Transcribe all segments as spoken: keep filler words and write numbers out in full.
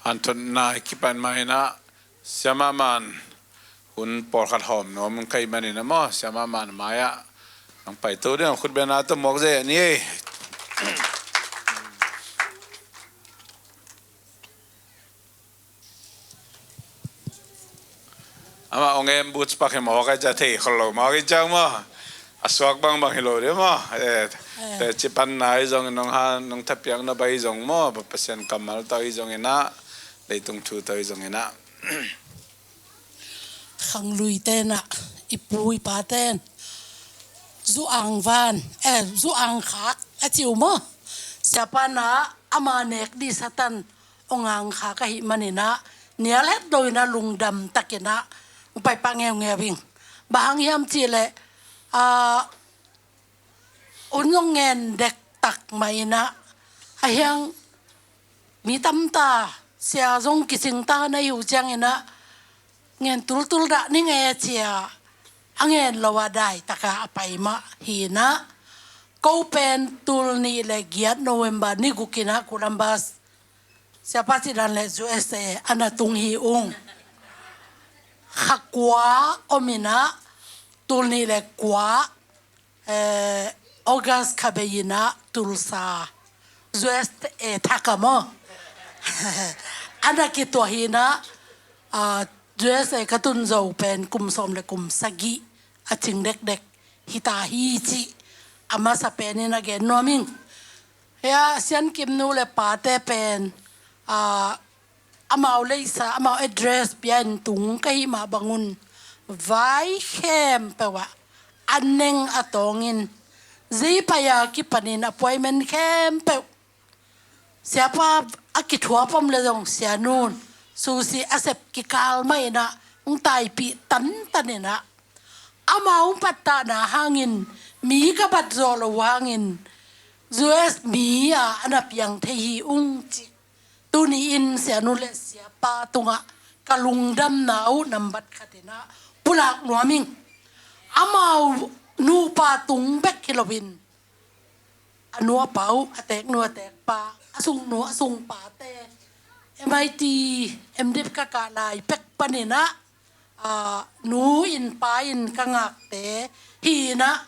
An thotna i kipan mah inah, Siamah Man hun pawlkhat hawm nuam ka hih manin ah maw, Siamah Man mai-ah nang paito ding, khutbetna tawh muak zia ni ei. Amah ong em boots pak hi maw, ka cia thei khol lo maw, ka cia maw. A suak bangbang hi lo ding maw. Eh, eh. Te cipanna hi zongin, nong ha, nong thapiakna bai hi zong maw, Pasian kammal tawh hi zongin ah, leitung thu tawh hi zongin ah. Khanglui tenah, i pu i pa ten zu angvan, eh, zu angkhak a ci uh maw. Siapa inah ama nek dih Satan ong angkhak ahih maninah, nial het lo inah, lungdam takinah ong paipah ngeungeu ing. Bang hang hiam cihleh, ah, hun zong ngen dektak mah inah, a hiang mi tamta, sia zong kicingta na hi uh cianginah, ngen tultul dah ning e cia, a ngen lo a daitakah a pai mah hinah, ko pen tul nih le giat November ni gukinah Columbus, Siapa Cidan le U S A a na tung hi ung. Kha kua om inah, tul nih le kua, eh, August kha bei inah Tulsa, U S A thak ah maw, a na kituah hinah, ah, U S A ka tun zo pen kum sawm le kum sagih a cing dekdek hita hi cih a masa penin a gen nuam ing. Hia Siankim nu le pate pen, ah, amau leisa, amau address pia in tung ka hih mah bangun, vai khempeuh ah a neng a tawngin, zei pai a kipanin appointment khempeuh, siapa a kithuap om le zong sianun susi a sep kikal mah inah hong taipih tantan inah, amau hong pattahna hangin, mi ka bat zawh loh uh hangin, U S mi ah a na piang thei hi ung cih tuni-in sianu le siapa tungah ka lungdamna uh nambat khat inah pulak nuam ing. Amau nupa tung bek hi loin, a nu a pa uh, a teek nu a teek pa, a sung nu a sung pate, M I T, M.Div ka kah lai pek paninah, ah, nu in pa in ka ngakte hinah,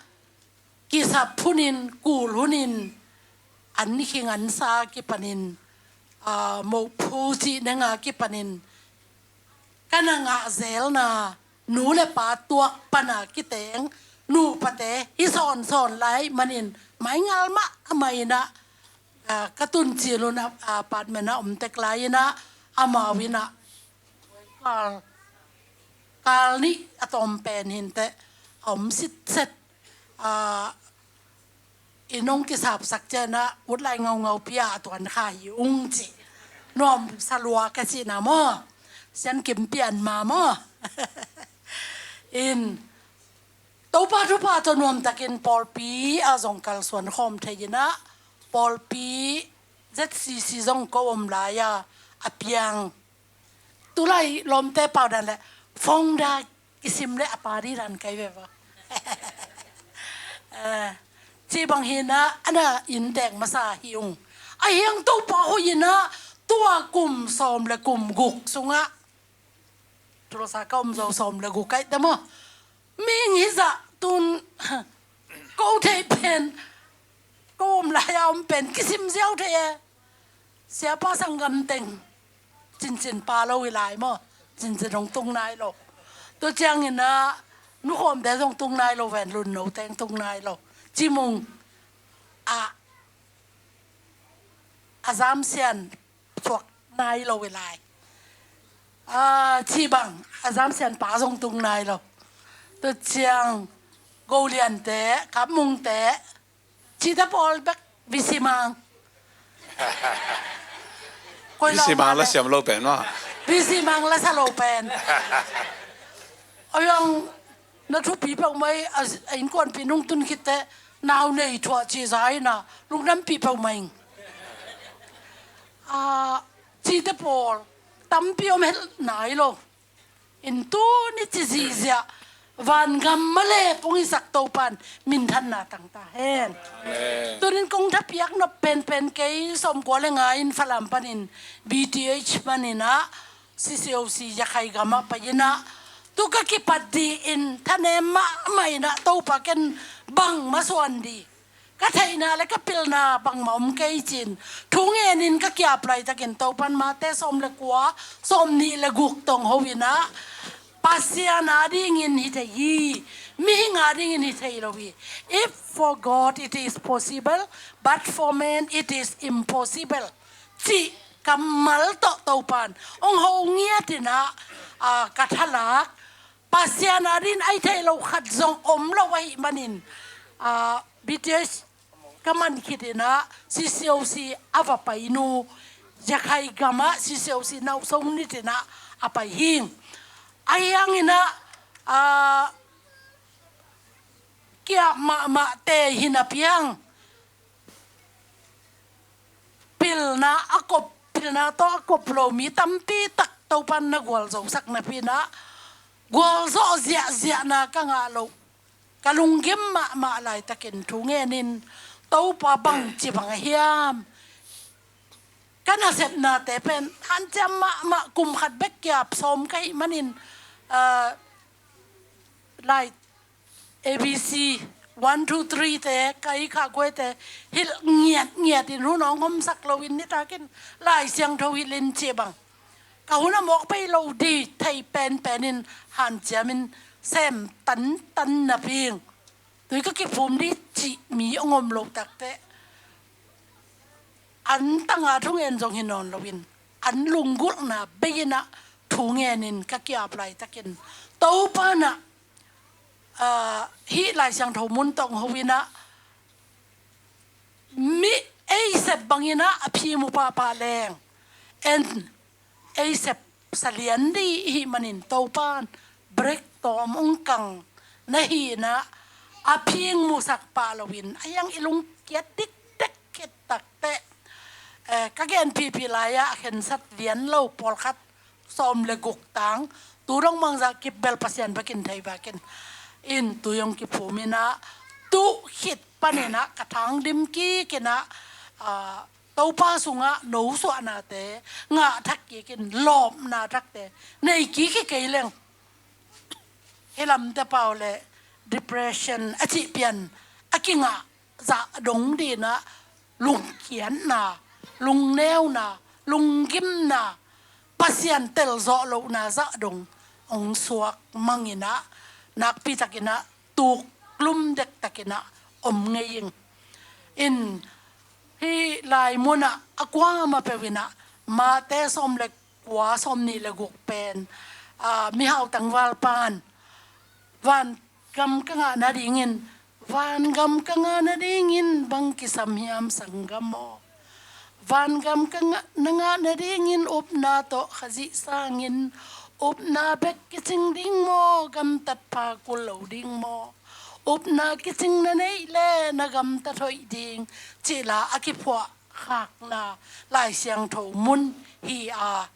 kisap hunin, kul hunin, an khing an sa kipanin, ah, mohphu cih nenga kipanin ka na ngah zelna, nu le pa tuak pana kiteng nupate hi sawnsawn lai manin, maingal mah a mai inah, ah, ka tun cilun, ah, apartment ah om tek lai inah, amau inah kal, kal nih a tawm pen hinteh a om sitset, ah, i nong kisapsak cianah ut lai ngaungau pia a tuan kha hi ung cih nuam salua ka cihna maw, Siankim pian ma maw. In Topa thupha tawh nuamtakin pawlpi ah zong kalsuan khawm thei inah, pawlpi Z C C zong ko om lai-a a piang. Tulai lawmte pau dan le founder kisim le a pa dih dan kai ve va. Eh, cih bang hinah a na inntek masa hi ung. A hiang Topa hoih inah tua kum sawm le kum guk sungah, Tulsa ka om zo sawm le guk kai te maw, mihing hizah tun ko thei pen, ko om lai-a om pen kisim ziau thei e. Siapa sanggam teng cincin pa lo hi lai maw, cincin hong tung nai lo. Tua cianginah nukhawmte zong tung nai lo, ven lunno teng tung nai lo. Cimung ah a zamsian thuak nai lo hi lai. Ah, cibang a zamsian pa zong tung nai lo. Tua ciang Goliante, Kapmungte, cite pawl bek visimang. Visimang la siam lo pen maw? Visimang la sa lo pen. Oyang na thupi peuhmah hi, a, a innkuanpih nung tun khitte nau nei thuah cih za inah lungdampih peuhmah ing. Ah, cite pawl tampi om het nai lo. In tuni ci zihziah vangam male pong i sak Topan minthanna tang ta hen. Tunin kong thapiak nop penpen kei sawmkua le nga in Falam panin B T H panin ah C C O C Yakhai gam ah pai in ah tu ka kipat dih in thanem mahmah in ah Topa ken bang masuan dih ka theihna le ka pilna bangmah om kei cin thu ngenin ka kiap laitakin Topan Mate sawm le kua sawm nih le guk tong ho in ah Pasian adingin hi thei hi. Mihing adingin hi thei lo hi. If for God it is possible, but for man it is impossible. Cih kammal tawh Topan hong ho ngiat in ah, ah, ka thalak Pasian adingin a hi thei lo khat zong om lo ahih manin, ah, B T H ka man khit in ah C C O C a va pai nu Yakhai gam ah C C O C nauhsong nit in ah a pai hing. Ahi hangin ah, ah, kiap mahmah te hi napi hang pilna a kop, pilna tawh a kop lo mi tampi tak Topan na gualzosak napi in ah gualzawh ziahziahna ka ngah loh ka lunggim mahmah laitakin thu ngenin Topa bangci bang a hiam? Ka nasepnate pen hanciam mahmah, kum khat bek kiap sawm ka hih manin, ah, lai A B C one two three te ka i khah kuai te hilh ngiatngiat in hun hong homsak loin nitakin Lai Siangtho hilh in cih bang ka hun a mawk pei lo dih thei penpen in hanciam in sem tantan napi in tui ka kiphum dih cih mi hong om loh takteh an tanga thungen zong hi nawn loin an lunggulhna bei in ah thu ngenin ka kiap laitakin Topan ah, ah, hih Lai Siangtho mun tawh hong ho in ah mi ei sep bangin ah a phim uh pahpah leng en ei sep salian dih i hih manin Topan brek tawm hong kang na hi in ah a phing musak pah loin a hiang i lungkiat dikdek khit takteh, eh, ka gen pipi lai-ah a khensat lian lo pawlkhat sawm le guk tang tu dong mangzah kip bel Pasian bekin thei bakin in tui hong kiphum in ah tu khit panin ah ka thang dim kik in ah, ah, Topa sungah nosuahnate ngah thak kik in lawpna thakte nei kik hi kei leng hi lamte pau le depression a cih pian a kingah zah dong dih in ah lungkiatna, lungneuna, lunggimna, Pasian telzawh lohna zah dong hong suak mang in ah nakpi takin ah tuklum dektakin ah om ngei ing. In hih lai mun ah a kuamah peuh in ah Mate sawm le kua sawm nih le guk pen, ah, mihau tangvalpa in vangam ka ngah nadingin, vangam ka ngah nadingin bang kisam hiam sanggam aw? Vangam ka ngah, na ngah nadingin upna tawh Khazih sangin upna bek kicing ding maw? Gamtat pha kul lo ding maw? Upna kicing na neih le na gamtat hoih ding cih la a kiphuah khakna Lai Siangtho mun hi a,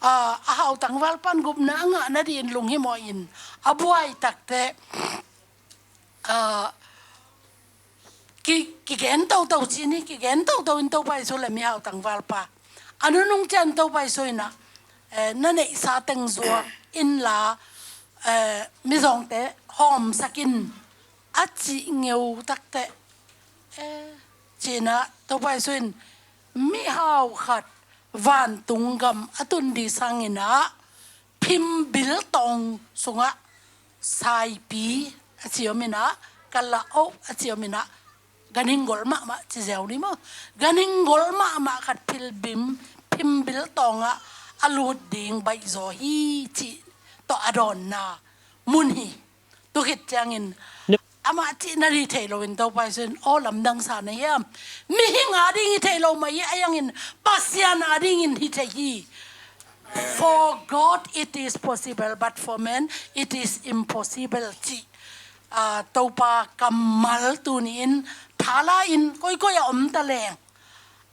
a, a hau tangvalpa in gupna a ngah nadin lunghimawh in a buai takteh, a, ki, kigen toto ci ni, kigen toto in Topa Jesu le mihau tangvalpa a nunung ciang Topa Jesu in ah, eh, na neihsa teng zuak inla, eh, mizawngte hawmsak in a cih ngeu takteh, eh, ci-in ah Topa Jesu in mihau khat vantung gam a tun ding sangin ah phimbil tawng sungah saipi a ci om in ah, kala oh a ci om in ah, ganhing gol mahmah ci ziau ni maw? Ganhing gol mahmah khat philbim, phimbil tawngah a lut ding baihzaw hi cih tawh a dawnna mun hi. Tu khit ciangin amah cihna hi thei loin Topa Jesu in aw lamdang sa na hiam? Mihing ading hi thei lo mah hi, a hiangin Pasian adingin hi thei hi. For God it is possible, but for man it is impossible, cih, ah, Topa kammal tuni-in thala in koikoi a om ta leng,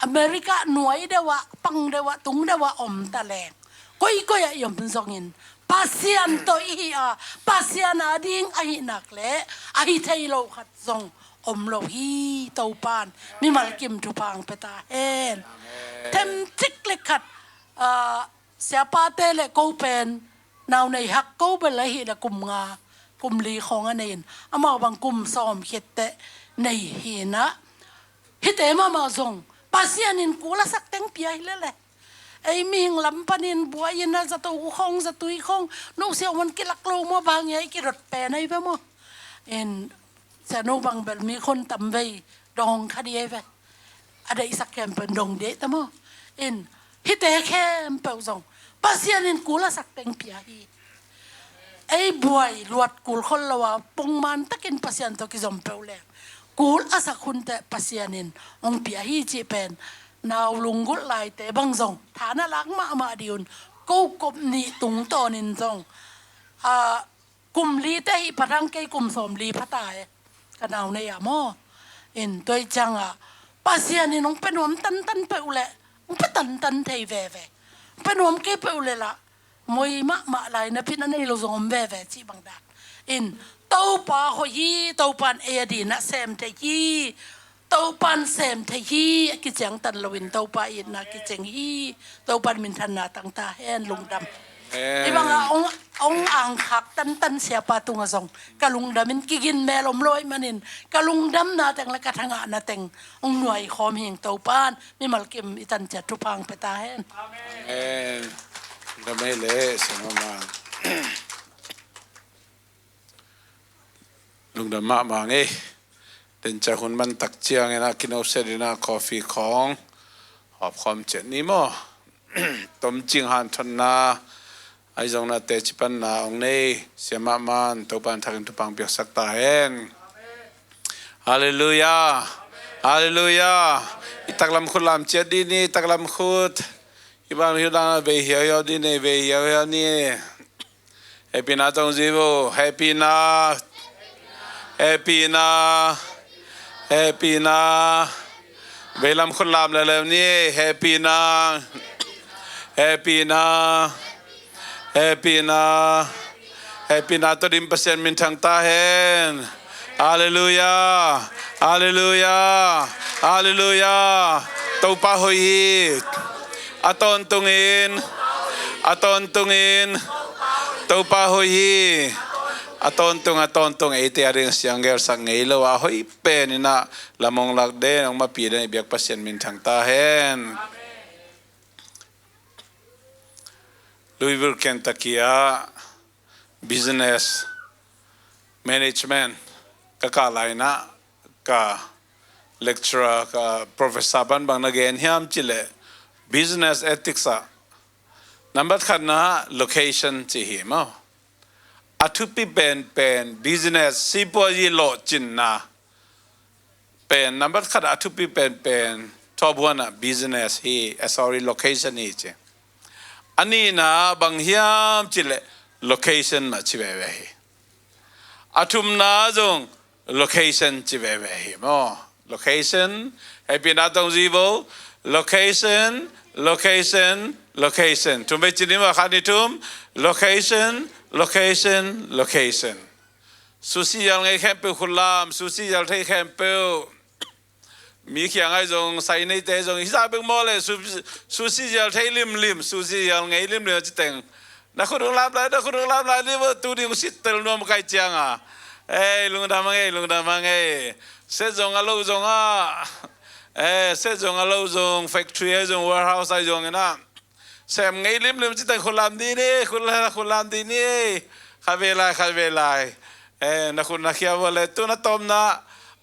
America nuai deuh ah, pang deuh ah, tung deuh ah om ta leng, koikoi ah i om zongin Pasian tawh i hi a, Pasian a ding ahih nak leh a hi thei lo khat zong om lo hi. Topan mimal kim thupha hong pia ta hen. Themcik le khat, ah, siapate le ko pen nau nei hak ko bel ahih leh kum nga kum li khawng a nei in, amau bang kum sawm khit teh nei hi in ah, hihte mahmah zong Pasian in kul a sak teng pia hi lel e. Ei mihing lam panin buai in ah zato khawng zatui khawng, no siau man kilak lo maw, bang ei kidot pen ei ve maw. In, sianu bang bel mi khun tam vei dong kha di ei ve. A deihsak khempeuh dong dih ta maw. In, hihte khempeuh zong Pasian in kul a sak teng pia hi. Ei buai luat kul khol lo a, pongman takin Pasian tawh kizom peuh leng, kul a sak hun teh Pasian in hong pia hi cih pen nau lunggulh laite bang zong tha na lak mahmah dih un. Ko kop nih tungtawnin zong, ah, kum li teh hih pha thang kei kum sawm li pha ta e. Ka nau nei a maw. In, tua ciangah Pasian in hong pia nuam tantan peuh leh hong pia tantan thei veve. Hong pia nuam kei peuh leh lah moi mahmah lai, napi na nei lo zong om veve cih bang dan. In, Topa hoih hi, Topan ei a ding ah sem thei hi. Topan sem thei hi, a kiciangtan loin Topa itna kicing hi. Topan minthanna tang ta hen. Lungdam. Amen. Hih bangah hong, hong angkhak tantan siapa tungah zong ka lungdam in, kigin mel om lo ahih manin ka lungdamna teng le ka thangahna teng hong nuai khawm hi ing. Topan mimal kim i tan ciat thupha hong pia ta hen. Amen. Lungdam ei le, siamah. Lungdam mahmah ngei. Tencia hun man tak ciangin ah kinoset in ah coffee khawng hawp khawm ciat ni maw. Tomcing hanthotna, ahi zong na teci panna hong nei siamah man Topan thakin thupha hong piaksak ta hen. Halleluiah. Halleluiah. I taklam khut lam ciat dih ni, i taklam khut. Hih bang hih dang vei hiauhiau dih ni, vei hiauhiau ni. Hehpihna tong zi vo. Hehpihna. Hehpihna. Hehpihna. Veilam khut lam leuleu ni. Hehpihna. Hehpihna. Hehpihna. Hehpihna tawh dim Pasian minthang ta hen. Halleluiah. Halleluiah. Halleluiah. Topa hoih hi. A tawntungin, a tawntungin Topa hoih hi. A tawntung, a tawntung eite a ding siang gelsak ngei lo a, hoih pen in ah lam hong lak den, hong mapi den i biak Pasian minthang ta hen. Louisville, Kentucky ah business management ka kah lai in ah, ka lecturer, ka professor bangbang na gen hiam cih leh, business ethics ah number khatna location ci hi maw. A thupi penpen business, sipuazi lawhcinna pen number khat a thupi penpen, top one ah business hi, eh, sorry, location hi ci. A nihna bang hiam cih leh location mah ci veve hi. A thumna zong location ci veve hi maw. Location, hehpihna tong zi vo. Location, location, location. Thum vei ci ni maw, khat, nih, thum. Location, location, location. Sushi zal ngei khempeuh khut lam, sushi zal thei khempeuh. Mi kiangah zong, sai neite zong, hih zah bek maw leh, su-, sushi zal thei limlim, sushi zal ngei limlim a ci teng. Na khut hong lam lai, na khut hong lam lai, liver tu ding sit tel nuam kai ciang a. Ei, lungdam a ngei, lungdam a ngei. Set zong a lo zong a. Eh, set zong a lo zong, factory ahi zong, warehouse ahi zong in ah. Sem ngei limlim ci teng khut lam dih ni, khut la-, khut lam dih ni. Khat vei lai, khat vei lai. Eh, na khut na khia vo leh, tu na tawpna,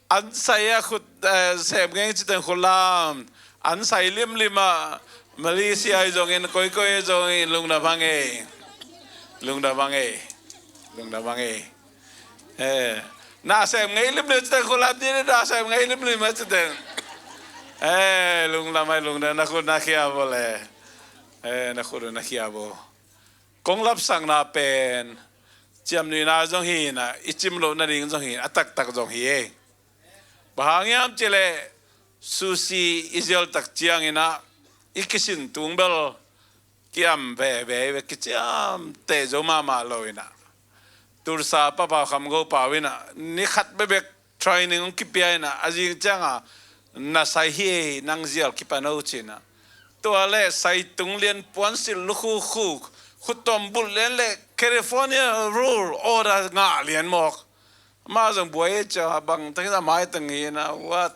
an sai a khut, eh, sem ngei ci teng khut lam. An sai limlim a, Malaysia ahi zongin, koikoi ahi zongin, lungdam a ngei. Lungdam a ngei. Lungdam a ngei. Eh, na sem ngei limlim ci teng khut lam dih ni, na sem ngei limlim a ci teng. Eh, lungdam a, lungdam, na khut na khia vo leh. Eh, na khut na khia vo. Kong lapsakna pen ciamnuihna zong hi in ah, i cim loh nading zong hi in, a taktak zong hi e. Bang hang hiam cih leh, sushi i zial tak ciangin ah, i kisin tung bel kiam veve ve, kiciamteh zo mahmah lo in ah, Tulsa papa Kham Go pau in ah ni khat bekbek training hong kipia in ah, a zing ciangah, "Na sai hi ei, nang zial kipan o," ci in ah. Tua leh sai tung lian, puansilh lukhukhuk, khuttuam bulh lian leh California rule order ngah lian mawk. Amah zong buai ei, cia bang tangin a mai tang hi in ah, what?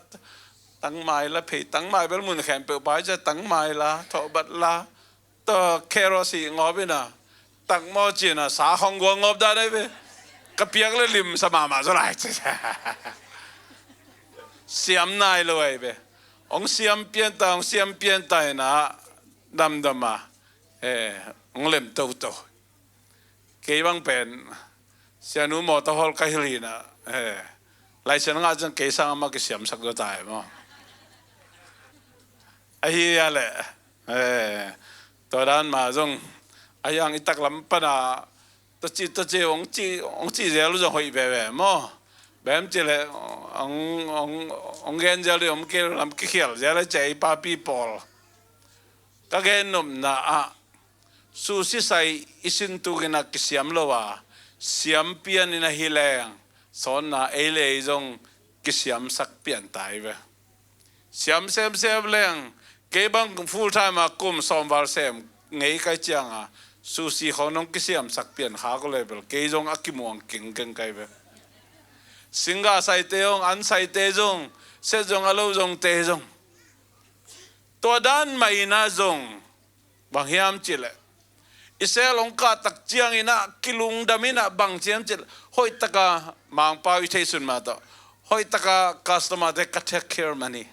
Tangmai la phei, tangmai bel mun khempeuh pai cia, tangmai la, thawhbat la, tua carrot hi ngawp in ah, tak maw ci in ah, sa khong guang ngawp dan ai ve. Ka piak leh limsa mahmah zaw lai ci. Siam nai lo ai ve. Hong siam pian ta, hong siam pian ta in ah, damdam a, eh, hong lem toto. Kei bang pen, sianu mawtaw hawl ka hilh hi in ah, eh, license ngah ciang kei sang amah kisiamsak zaw ta ai maw. Ahi a leh, eh, tua dan mah zong, a hiang i taklam pan a, tua ci, tua ci, hong ci, hong ci zel uh zong hoih veve maw. Bang hiam cih leh, hong, hong, hong gen zel uh, hong kei lam kikhial zel a, cia i papi pawl. Ka gen nopna ah, susi sai i sin tuk in ah kisiam lo a, siam pian in ah hi leng, sawnna ei leh ei zong kisiamsak pian ta ai ve. Siam semsem leng, kei bang full time a kum sawm val sem ngei ka hih ciangah, susi khawng nong kisiamsak pian kha ko leh bel, kei zong a kimuang kengkeng ka hi ve. Singgah saite zong, an saite zong, set zong a lo zongte zong. Tua dan mah in ah zong, bang hiam cih leh, i sale hong kah tak ciang in ah, kilungdam in ah, bang ci hiam cih leh, hoih tak a Mangpau i theihsun mah tawh, hoih tak a customer-te ka take care man hi.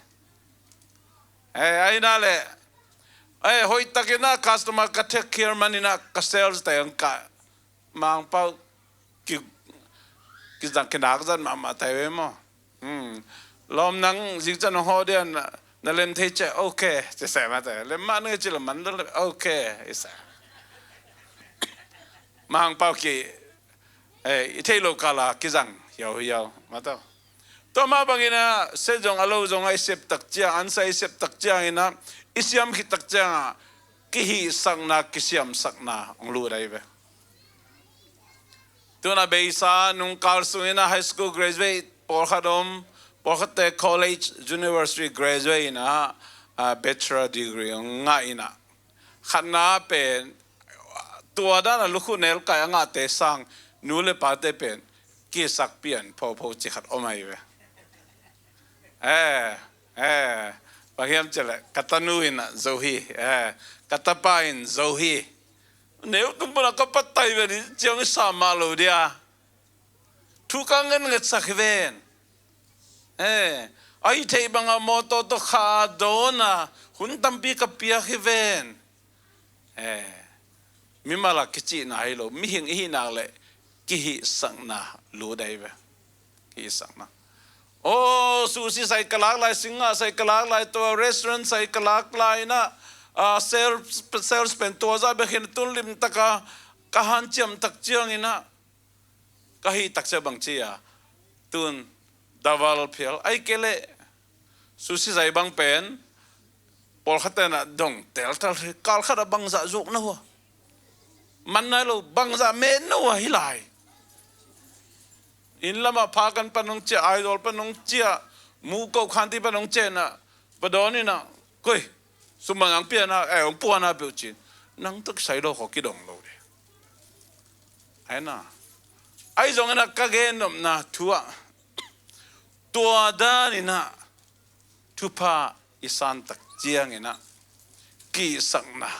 Eh, ahi na leh, eh, hoih tak in ah customer ka take care man in ah, ka sales-te hong kah, Mangpau ki, kizang kinak zat mahmah ta ai ve maw. Hmm. Lawm, nang zingciang hong hawh dia, na, na lem thei ciang, okay, ci sa mah ta ai. Lem mah ning ci lo man lo, okay, i sa. Mangpau ki, eh, i theih loh kal a kizang hiauhiau mah ta. Tua mah bang in ah, set zong a lo zong a i sep tak ciang, an sai i sep tak ciang in ah, i siam khit tak ciang ah, kihihsakna, kisiamsakna hong lut ai ve. Tu-in ah beisa nungkal sung in ah high school graduate pawlkhat om, pawlkhatte college, university graduate in ah, ah, bachelor degree hong ngah in ah, khatna pen, tua dan a lukhu nelkai a ngahte sang, nu le pate pen kihisak pian phopho ci khat om ai ve. Eh, eh, bang hiam cih leh, ka tanu in ah zo hi, eh, ka tapa in zo hi. Neu tung pan a ka patai ve ni ciang i sa mah lo dia. Thu ka ngetngetsak hi ven. Eh, a i theih bang a mawtaw tawh kha dawn a, hun tampi ka piak hi ven. Eh, mimal a kicihna hi lo, mihing i hih nak leh kihihsakna lut ai ve. Kihihsakna. Oh, sushi sai ka lak lai, singgah sai ka lak lai, tua restaurant sai ka lak lai in ah, ah, sales, sales pen tua zah bek hi in, tu-in limtak a ka hanciam tak ciang in ah, ka hih tak ciang bang ci a, tu-in double phial, ahih kei leh sushi sai bang pen, pawlkhat in ah dong teltel hi, kal khat ah bangzah zuak na hua, man nai lo, bangzah met na hua hi lai. Inn lam ah pha kan pan hong ciah, Aizawl pan hong ciah, Muko Khanti pan hong ciah in ah, va dawn in ah, koi, sum bang hong pia na, eh, hong pua na peuh ci-in, nang tawh kisai lo khaw kidong lo ding. Ahi na. Ahi zongin ah ka gen nopna thu ah, tua dan in ah thupha i san tak ciang in ah, kihihsakna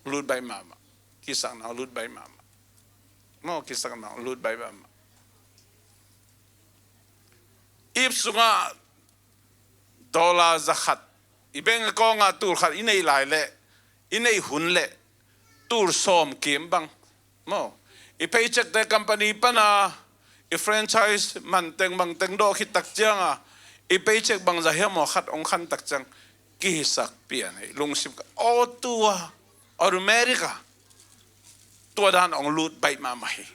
lut baih mahmah. Kihihsakna lut baih mahmah. Maw, kihihsakna lut baih mahmah. Ip sungah dollar za khat, i bank account ah tul khat i neih lai leh, i neih hun leh tul sawm kim bang. Maw, i paycheck te company pan a, i franchise man teng bang teng dawh khit tak ciang a, i paycheck bangzah hiam maw khat hong khan tak ciang, kihisak pian hi, lungsim ka, aw tua, automatic a, tua dan hong lut baih mahmah hi.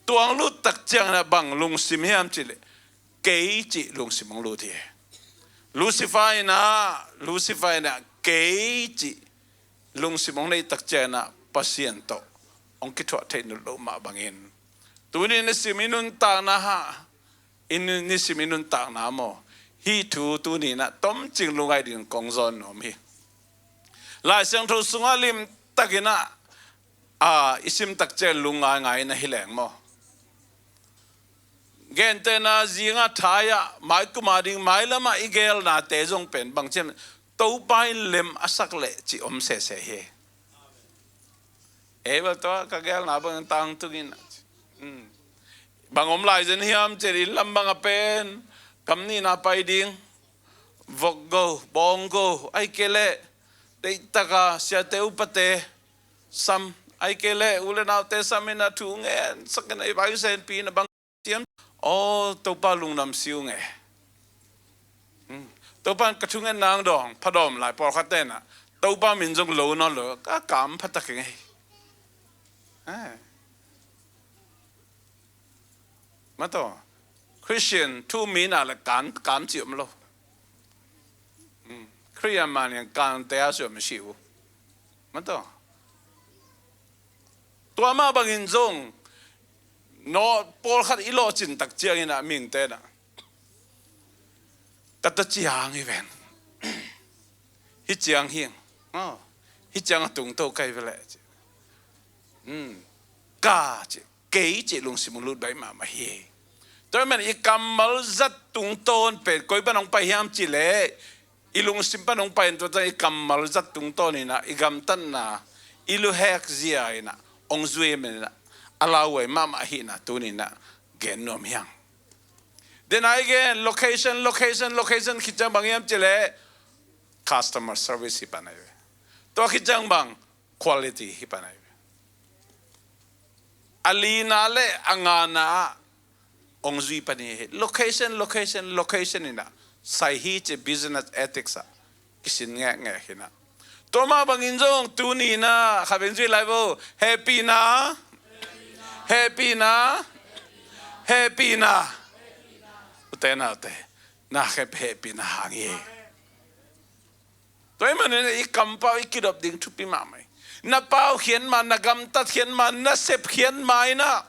Tua hong lut tak ciang in ah bang lungsim hiam cih leh, kei cih lungsim hong lut hi. Lucifer in ah, Lucifer in ah kei cih lungsim hong neih tak ciangin ah Pasian tawh hong kithuah theih nul loh mah bangin, tuni nisim i nuntakna hah, i ni-, nisim i nuntakna maw, hih thu tuni-in ah tomcing lungngai dingin kong zawn nuam hi. Lai Siangtho sungah limtakin ah, a, i sim tak ciang lungngaingai na hi leng maw. Gentehna, zinga thai-ah, maikum a ding, mailamah i gelnate zong pen bang ciam, Topa in lem a sak leh cih om sese hi. Ei bel tawh ka gelna bang tangtungin, hmm, bang om lai zen hiam cih, inn lam bang a pen kam nihna pai ding, vok go, bawng go, ahih kei leh deihtaka siate upate sam, ahih kei leh u le naute sam in ah thu ngen sak in ah i vai senpi in ah bang ciam. Aw, Topa lungdam si ung e. Hmm. Topa in ka thungetna hong dawng, phadawm lai pawlkhat ten ah Topa min zong lo nawn lo, ka kam phatak ing e. Eh. Mataw, Christian thu mi na le kan, kan ci om lo. Hmm. Christian man yang kan te a suam si u. Mataw. Tua mah bangin zong no pawlkhat i lawhcin tak ciangin ah mihingte na, ka ta ciang hi ven. Hi ciang hiang. Oh. Hi ciang a tungto kai vele. Hmm. Ka ci, kei ci lungsim lut bai mahmah hi. Tua man i kammal zat tungtawn pen koi pan hong pai hiam ci leh, i lungsim pan hong pai in tua tan i kammal zat tungtawn in ah i gamtatna, i luhek zia in ah hong zui men in ah a lauhuai mahmah hi na tuni in ah gen nuam hiang. Then again, location, location, location khit ciang bang hiam ci leh customer service hi pan ahi ve. Tua khit ciang bang quality hi pan ahi ve. A lina le a ngana ah hong zui pan hi. Location, location, location in ah sai hi ci business ethics ah kisin ngekngek hi na. Tua mah bangin zong tuni in ah kha beng zui lai vo. Hehpihna, hehpihna, hehpihna. Ute naute, na khep hehpihna hang hi. Tua ahih manin i kampau i kidop ding thupi mahmah hi. Na pau khian ma, na gamtat khian ma, na sep khian ma in ah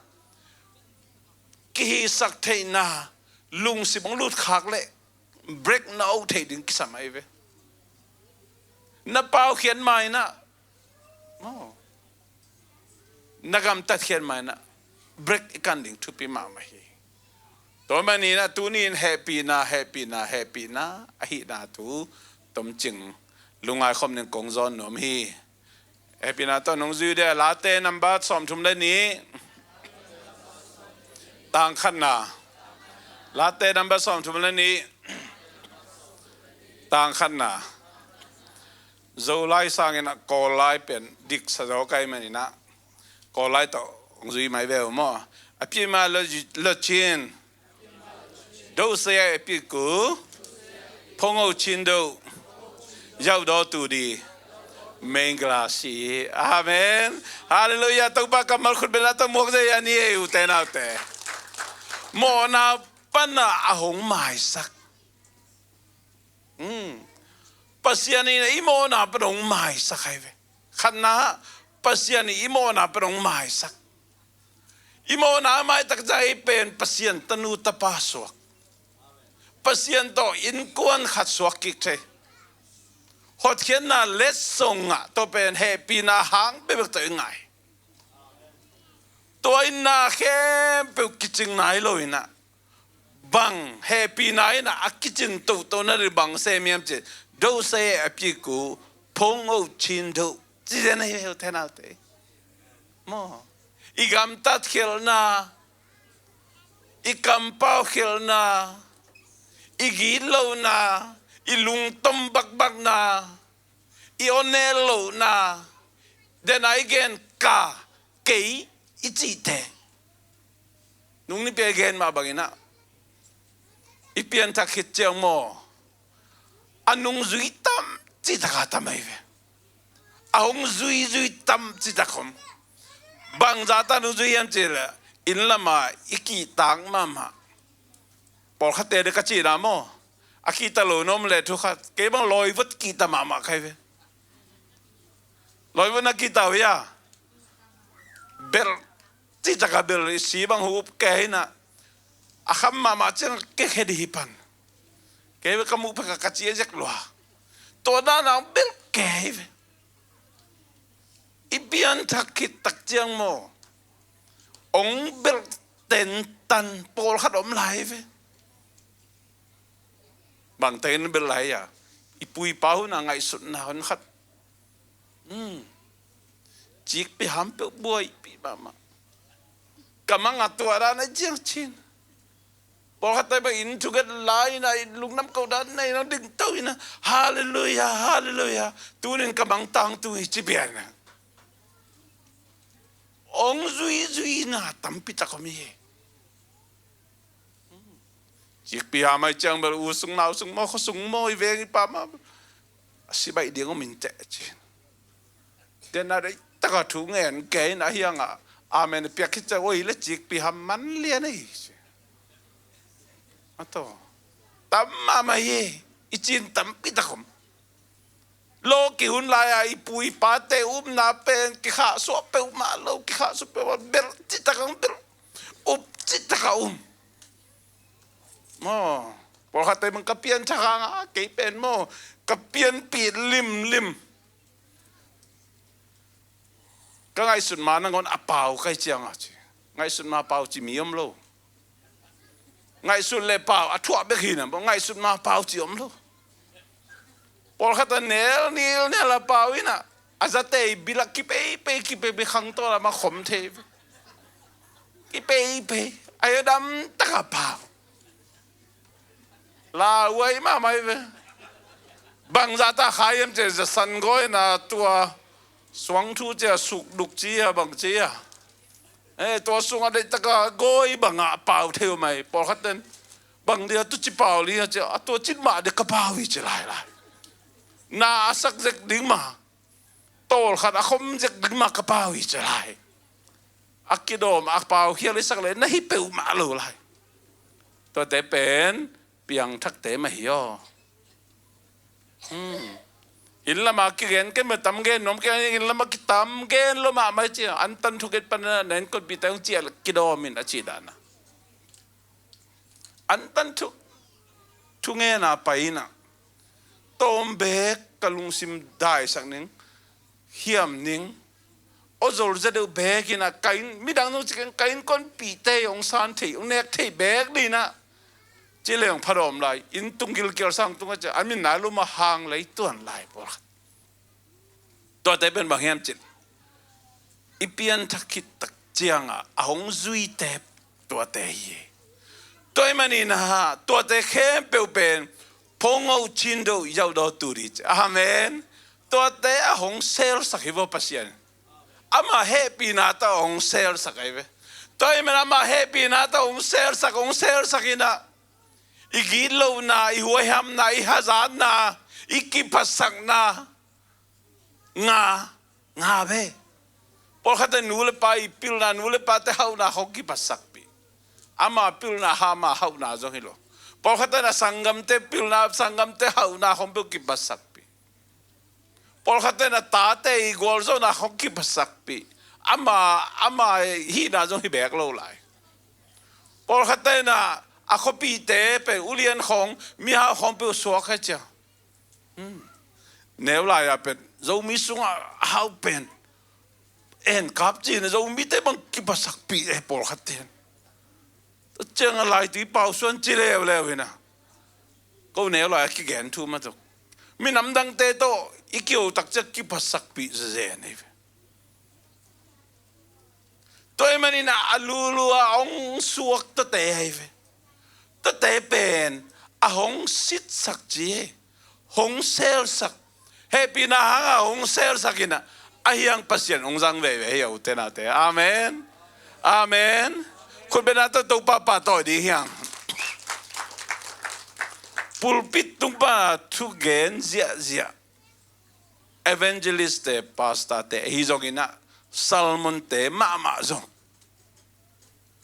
kihisak theihna lungsim hong lut khak leh break na oih theih ding kisam ahi ve. Na pau khian ma in ah, oh, na gamtat khian ma in ah break i kan ding thupi mahmah hi. Tua manin ah tuni in hehpihna, hehpihna, hehpihna ahihna thu tomcing lungngai khawm ding kong zawn nuam hi. Hehpihna tawh nong zui dia, Late number sawmthum le nih, tang khatna. Late number sawmthum le nih, tang khatna. Zolai sangin ah Kawllai pen diksa zaw ka hih manin ah Kawllai tawh hong zui mai ve uh maw. A pi ma lo, lo chin. ဒုစရိုက်အပြစ်ကို ဖုံးအုပ်ခြင်းသို့ ရောက်သောသူသည် မင်္ဂလာရှိ၏။ Amen. Halleluiah. Topa kammal khut bengna tawh muak zia hi a ni ei, ute naute. Mawhna pan a hong maisak. Hmm. Pasian in i mawhna pan hong maisak ahi ve. Khatna, Pasian in i mawhna pan hong maisak. I mawhna a maitak ciang ei pen Pasian tanu tapa suak, Pasian tawh innkuan khat suak kik thei. Hotkhiatna letsong ah tua pen hehpihna hang bekbek tawh i ngah hi. Tua in na khempeuh kicing nai lo in ah, bang hehpihna in ah a kicin tohtohna ding bang sem hiam cih, ဒုစရိုက်အပြစ်ကို ဖုံးအုပ်ခြင်းသို့ ci zen ahi ve, ute naute. Maw, i gamtat khialhna, i kampau khialhna, i gitlohna, i lungtom bakbakna, i awnnel lohna, then a i gen ka, kei i cihte. Nung nipi a i gen mah bangin ah i pianthak khit ciang maw, a nungzui tam citak a tam ahi ve. A hong zuizui tam citak om. Bangzah ta nungzui hiam cih leh, inn lam a i kihtak mahmah. Pawlkhatte ding ka cihna maw, a kihta lo na om leh thu khat, kei bang lawivut kihta mahmah ka hi ve. Hoih vun a kitau hi a. Belh, citaka belh i si bang hup kei hi na. A kham mahmah ciang kekhe di hi pan. Kei ve ka muh pek a ka ci a zek lua. Tua dan a hong belh kei hi ve. I pianthak khit tak ciang maw, hong belh tentan pawlkhat om lai hi ve. Bang tengin belh lai a, i pu i pa hun a ngaihsutna hun khat. Hmm. Cikpi ham peuh buaipih mahmah. Ka mang a tua dan a ciang cin. Pawlkhatte bang in thuget lai ina, i lungdam ko dan na ina ding to ina. Halleluia, halleluia. Tunin ka mang tangtung hi ci pian na. Hong zuizuina tampi tak om hi. Cikpi ham a i ciang bel u sung nau sung maw, khua sung maw, i veng i pa maw, a si baih ding om in teh ci. Dena dei taka thu ngen kei na hiang a. Amen piak khit ciang oi le cikpi ham man lian ahi ci. A to. Tam mahmah hi. I cin tampi tak om. Law kihun lai a i pu i pate upna pen kikhahsuah peuhmah lo, kikhahsuah peuhmah, belh citak ang belh, up citak a um. Maw, pawlkhatte bang ka pianthak hang a, kei pen maw, ka pianpih limlim. Ka ngaihsut ma nangawn a pau kai ciang a ci. Ngaihsut ma pau ci mi om lo. Ngaihsut le pau a thuah bek hi na, ngaihsut ma pau ci om lo. Pawlkhat a nel nil nel a pau ina, a zate i bilak kipeipei kipeipei khangtawl a ma khom thei. Kipeipei a i dam taka pau. Lauhuai mahmah hi ve. Bangzah ta kha hiam ci a, zasan gawi na tua suangthu ci a, sukduk ci a, bang ci a. Eh, tua sungah deih taka gawi bangah pau thei uh mai. Pawlkhat ten bang dia tuci pau li a ci a, a tua cin mah dia ka pau hi ci lailai. Na a sak zek ding mah, tawlkhat a khom zek ding mah ka pau hi ci lai. A kidawm a pau khial i sak le na hi peuhmah lo lai. Tuate pen piangthakte mah hi aw. Hmm. Inn lama kigen ken mah tam gen nuam kei, inn lama kitam gen lo mahmah ci a, an tan thuket pan na innkuanpihte hong ciah kidawm in a ci dan a. An tan thu, thu ngen a pai ina, tawm beek ka lungsim daisak ning, hiam ning, aw zol za deuh beek ina, ka inn, midang zong ci keng, ka innkuanpihte hong san thei, hong nek thei beek dina. Ci leng phadawm lai, inn tung gilkial sang tung a ci a, an min nai lum a hang lei tuan lai pawlkhat. Tuate pen bang hiam cin, i pianthak khit tak ciangah a hong zuite tuate hi. Tua ahih manin ah tuate khempeuh pen phongo cindo yaudaw tu di ci. Amen. Tuate a hong selsak hi vaw Pasian. Amah hehpihna tawh a hong selsak ahi ve. Tua ahih manin amah hehpihna tawh a hong selsak, hong selsak inah i gitlohna, i huaihamna, i hazatna, i kiphatsakna nga, nga ve. Pawlkhatte nu le pa i pilna, nu le pate hauhna khong kiphatsakpih. Ama pilna, ama hauhna zong hi lo. Pawlkhatte na sanggamte pilna, sanggamte hauhna khong peuh kiphatsakpih. Pawlkhatte na tate i gualzawhna khong kiphatsakpih. Ama, ama hihna zong hi beek lo lai. Pawlkhatte na a khuapihte peuh, ulian khong, mihau khong peuh suak hai ciang. Hmm. Neu lai-a pen Zomi sungah a hau pen en kap cin a Zomite bang kiphatsakpih e pawlkhat ten. Tua ciang a laitui pausuan ci leuleu hi na. Ko neu lai-a kigen thu matuk. Minam dangte tawh i kio tak ciang kiphatsakpih zezen hi ve. Tua ahih manin a lulu a hong suak tuate ahi ve. Tuate pen a hong sitsak ci hi. Hong selsak. Hehpihna hanga hong selsak inah a hiang Pasian hong zang veve hi a, ute naute. Amen. Amen. Khutbetna tawh Topa pahtawi ding hiang. Pulpit tung pana thugen ziahziah. Evangelistte, pastorte ahi zongin ah, sermonte mahmah zong,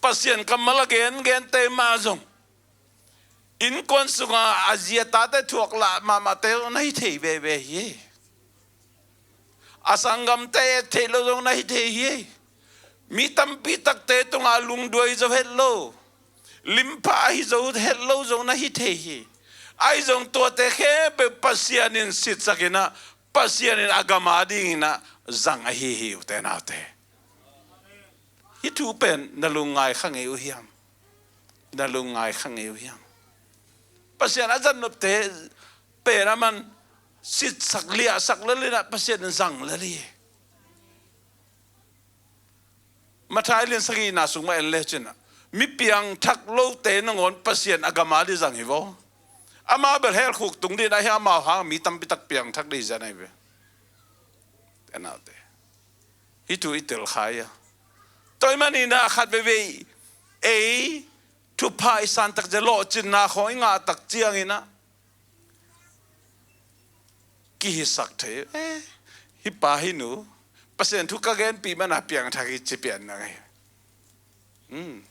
Pasian kammal a gengente mah zong, innkuan sunga a zi a tate thuak lah mahmahte zong na hi thei veve hi. A sanggamte et theih lo zong na hi thei hi. Mi tampi takte tungah lungduai zo het lo, limpha ahi zo het lo zong na hi thei hi. Ahi zong tuate khempeuh Pasian in sitsak in ah, Pasian in a gam a dingin ah zang ahi hi, ute naute. Hih thu pen na lungngai kha ngei uh hiam? Na lungngai kha ngei uh hiam? Pasian a zat nopte pen a man sitsak liahsak lel in ah Pasian in zang lel hi. Matthai lian sagihna sung mah en le cin ah, mi piangthak lote nangawn Pasian a gam a ding zang hi vaw. Amau bel hell khuk tung ding ahi, amau hang mi tampi tak piangthak ding zan ahi ve. Te naute, hih thu i tel kha ia. Tua ahih manin ah khat veivei ei thupha i san tak ciang, lawhcinna khawng i ngah tak ciangin ah kihisak thei. Eh, hih pa hih nu, Pasian thu ka genpih man a piangthak hi ci pian na ngei. Hmm.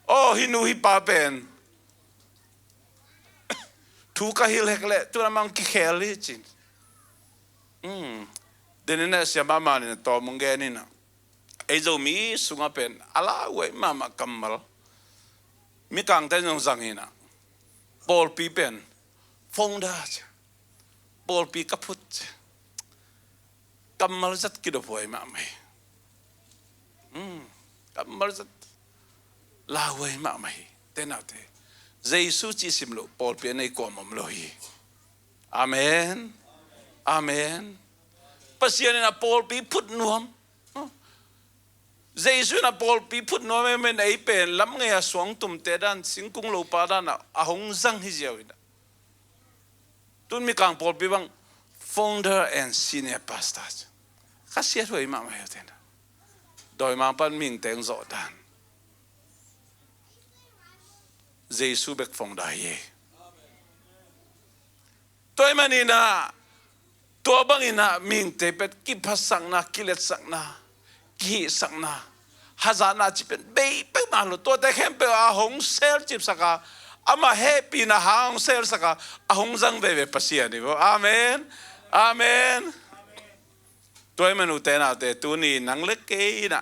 Aw, hih nu hih pa pen thu ka hilh hek leh tu-in amah hong kikhel hi cin. Hmm. Denin ah siamah man in a tawm hong gen in ah, ei Zomi sungah pen a lauhuai mahmah kammal. Mikangte in zong zang in ah, pawlpi pen founder ci. Pawlpi ka phut ci. Kammal zat kidophuai mahmah hi. Hmm. Kammal zat lauhuai mahmah hi. Te naute, Jesu cih sim loh pawlpi a nei kuamah om lo hi. Amen. Amen. Pasian in a pawlpi phut nuam. Jesu in a pawlpi phut nuam ahih manin ei pen lam ngei a suangtumte dan, singkung lopa dan ah a hong zang hi ziau in ah, tun Mikang pawlpi bang founder and senior pastor. Ka siathuai mahmah hi, ute naute. Dawimangpa'n mihingte hong zawh dan, Jesu bek founder hi. Tua ahih manin ah, tua bangin ah mihingte pen kiphatsakna, kiletsakna, kihihsakna, hazatna cih pen bei peuhmah lo. Tuate khempeuh a hong selcipsak a, amah hehpihna hang hong selsak a, a hong zang veve Pasian hi vaw. Amen. Amen. Tua ahih manin ute naute, tuni nang le kei in ah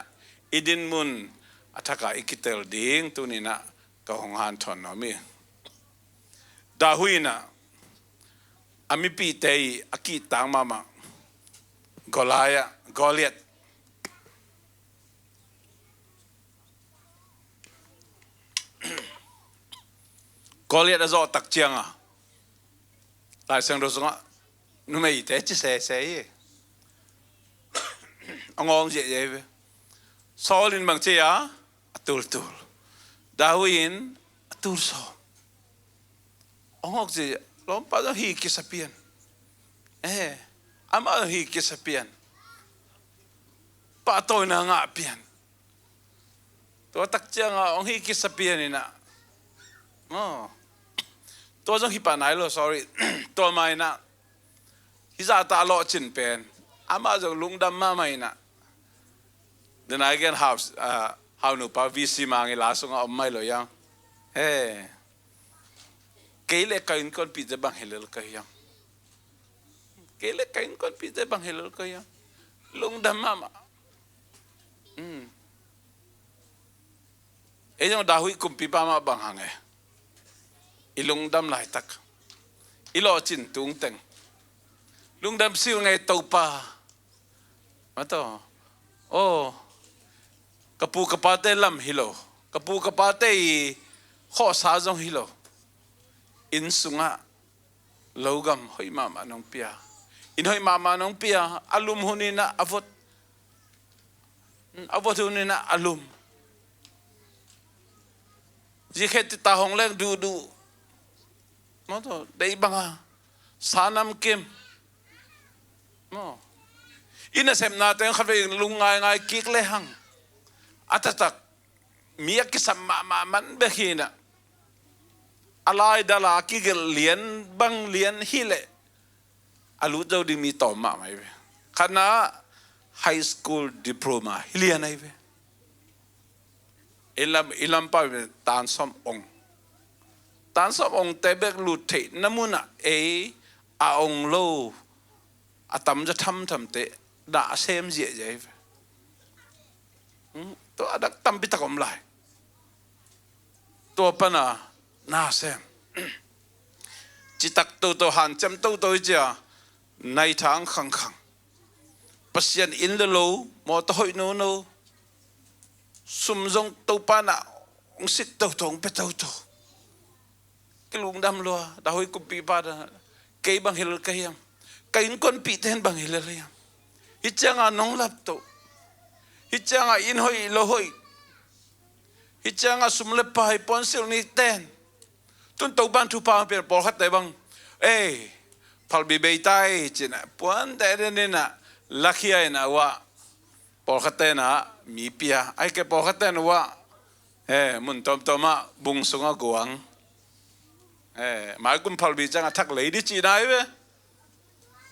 i dinmun a thak a i kitel ding tuni in ah ka hong hanthawn nuam hi. David in ah a mipihte i a kihtak mahmah Goliath, Goliath. Goliath a zawh tak ciang a, Lai Siangtho sungah numeite ci sese hi. A ngawng ziahziah hi ve. Saul in bang ci a, a tultul. David in a tulsawm. Hong hawk ci, lawmpa zong hi kisa pian. Eh, amah zong hi kisa pian. Pahtawina ngah pian. Tua tak ciang a hong hi kisa pian in ah, oh, tua zong hi pah nai lo, sorry. Tua ma in ah hih zah ta a lawhcin pen amah zong lungdam mahmah in ah. Denai gen hau, ah, hau nupa V C Mang i la sungah om mai lo hiam? He. Kei le ka innkuanpihte bang hi lel ka hiam? Kei le ka innkuanpihte bang hi lel ka hiam? Lungdam mahmah. Hmm. Ei zong David kumpipa mah bang hang e. I lungdam laitak, i lawhcin tungteng lungdam si ung ei, Topa. Mataw. Oh. Ka pu ka pate lam hi lo. Ka pu ka pate i khawhsa zong hi lo. Inn sungah logam hoih mahmah nong pia. Inn hoih mahmah nong pia. A lum hun in ah a vot. A vot hun in ah a lum. Zikhet tita hong leng duhduh. Mataw, deih bang a. Sa namkim. Maw. I nasepnate khatvei lungngaingai kik lehang, a taktak mi a kisam mahmah man bek hi in ah, a laidal a kigelh lian bang lian hi leh a lut zo ding mi tawm mahmah hi ve. Khatna, high school diploma hi lian ahi ve. I lam, i lampa ve tan sawm ong. Tan sawm ongte bek lut theihna munah ei a ong lo a tamzaw thamthamte dah a sem ziahziah hi ve. Hmm? Tua a dak tampi tak om lai. Tua pana na sem. Citak toto, hanciam toto hi cia, naithang khangkhang. Pasian inn le lo, mawtaw hoih nono. Sum zong Topa na hong sit toto, hong pia toto. Kilungdam lua, David kumpipa dan. Kei bang hi lel ka hiam? Ka innkuanpihte in bang hi lel hiam? Hih cianga nong laptoh. Hih cianga inn hoih lo hoih. Hih cianga sum le pai puansilh ni ten. Tun Topan thupha hong pia, pawlkhatte bang, ei, phalbi bei tai, ci-in ah, puante den in ah, lakhia in ah, uah, pawlkhatte in ah mi pia, ahih kei leh pawlkhatte in ah, uah, eh, mun tuamtuam ah bung sungah guang. Eh, maikum phalbi ciangah thak lei ding cihna hi ve.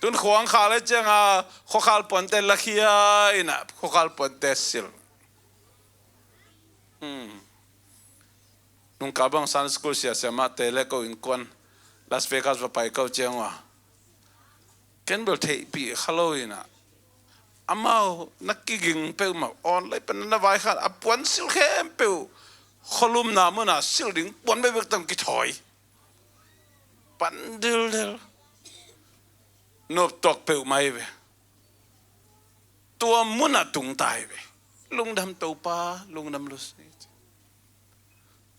Tun khuang khal le ciangah khuakhal puante lakhia in ah, khuakhal puante silh. Hmm. Nungkah bang Sunday school sia, siamahte le ko innkuan Las Vegas va pai ko ciang uh a, ken bel theihpih kha lo in ah, amau na kiging peuhmah, online pan na vaikhak a, puansilh khempeuh khualumna munah silh ding puan bekbek tawh kithawi. Pan dildel. Noptuak peuhmah hi ve. Tua munah tungta hi ve. Lungdam Topa, lungdam Lucy.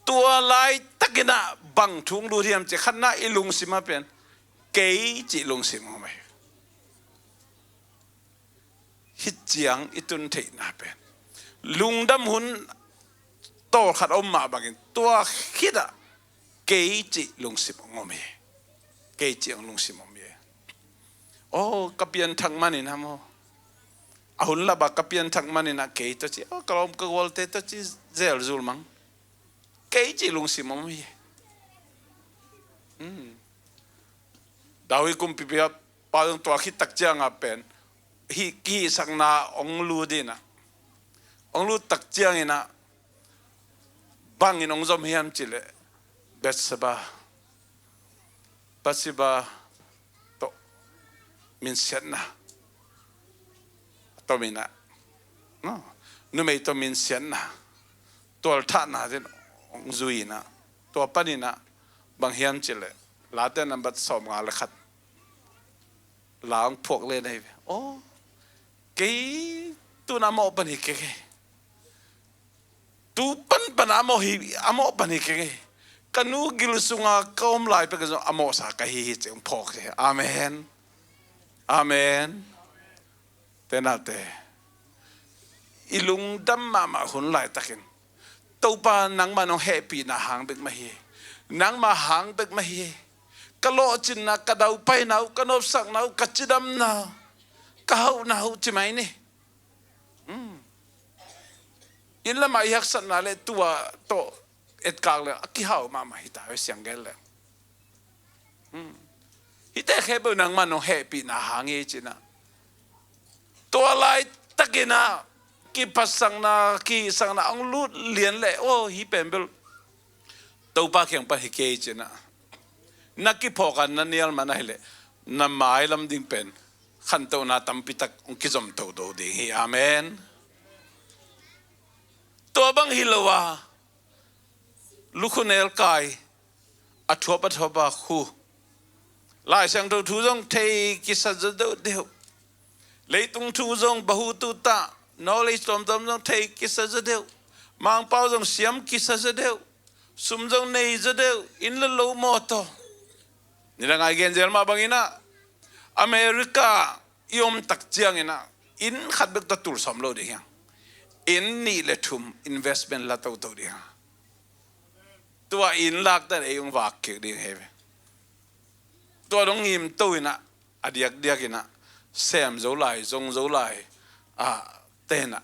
Tua laitakin ah bang thu hong lut hiam cih khatna i lungsim ah pen, kei cih lungsim hong om hi. Hih ciang i tun theihna pen, lungdam hun tawlkhat a om mah bangin, tua khitah kei cih lungsim hong om hi. Kei cih hong lungsim om hi. Oh, ka pianthak manin ah maw, a hun lapah ka pianthak manin ah kei tawh ci, oh, ka lawm ka gualte tawh ci zelzul mang. Kei cih lungsim om hi. Hmm. David kumpipa pa zong tua khit tak ciangah pen, hih kihisakna hong lut in ah, hong lut tak ciangin ah, bangin hong zom hiam cih leh, Bathsheba, Bathsheba tawh minsiatna a tom in ah, no, numei tawh minsiatna, tualthahna ten hong zui in ah, tua panin ah bang hiam cih leh, Late nambat sawmnga le khat la hong phuak le na hi ve. Oh, kei tu-in a mawh pan hi keng e. Tu pan pan a mawh hi, a mawh pan hi keng e. Ka nu gil sungah ka om lai pek zong a mawhsa ka hi hi, ci hong phawk hi. Amen. Amen. Tenate, i lungdam mahmah hun laitakin, Topa, nangmah nong hehpihna hang bek mah hi. Nangmah hang bek mah hi. Ka lawhcinna, ka daupaina uh, ka nopsakna uh, ka cidamna uh, ka hauhna uh ci mai ni. Hmm. Inn lamah i haksatna le tua tawh etkak le a kihau mahmah hi ta ve, siang gen le. Hmm. Hihte khempeuh nangmah nong hehpihna hang hi, ci-in ah, tua laitakin ah kiphatsakna, kihisakna hong lut lian leh, oh, hih pen bel Topa kiang pan hi kei, ci-in ah, na kiphawk a na nial man ahih leh, na mailam ding pen khantohna tampi tak hong kizom toto ding hi. Amen. Tua bang hi lo a, lukhu nelkai, a thuap a thuap a khu. Lai Siangtho thu zong thei kisa zaw deuhdeuh. Leitung thu zong bahu tuta, knowledge tuamtuam zong thei kisa zaw deuh. Mangpau zong siam kisa zaw deuh. Sum zong nei zaw deuh. Inn le lo, mawtaw. Nidang a i gen zel mah bangin ah, America i om tak ciangin ah, inn khat bek tawh tul sawm lo ding hi hang. Inn nih le thum investment la toto ding hi hang. Tua inn lakte in ei hong vak kik ding hi ve. Tua dong ngim to in ah, a diakdiak in ah, sem zo lai, zong zo lai, a, te in ah,